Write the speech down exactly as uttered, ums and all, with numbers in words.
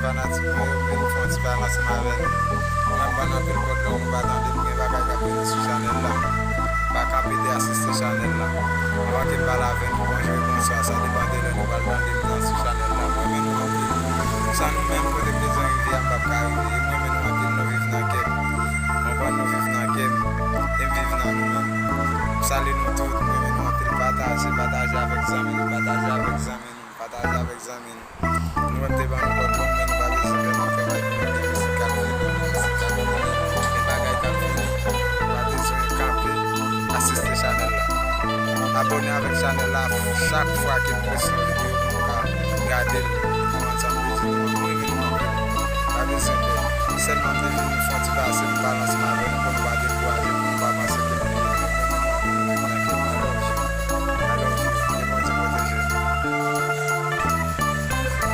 Fanatik mwen yo, vin fè yon ti pale ansanm avè nou. Mwen, m ban nou anpil kòd lè nou pa tande m, gen bagay k ap vini sou chanèl la. Pa kanpe de asiste chanèl la. Anvan ke m pale avè nou, bonjou e bonswa, sa depann de lè nou pral tande m nan sou chanèl la. Mwen renmen nou anpil. San nou menm, kote k bezwen rive a, m p ap ka rive. E mwen renmen nou anpil, nou viv nan kè m. Konprann, nou viv nan kè m. E m viv nan nou menm. M salye nou tout, mwen renmen nou anpil. Pataje, pataje avèk zanmi nou, pataje avèk zanmi nou, pataje avèk zanmi nou. Nou wè m te ban nou kòd bon, men nou pa bezwen fè nou travay pou nou gen mizik k ap vini, gen mizik k ap vini, gen bagay k ap vini. Nou pa bezwen kanpe, asiste chanèl la. Abòne avèk chanèl la chak fwa ke m poste yon videyo.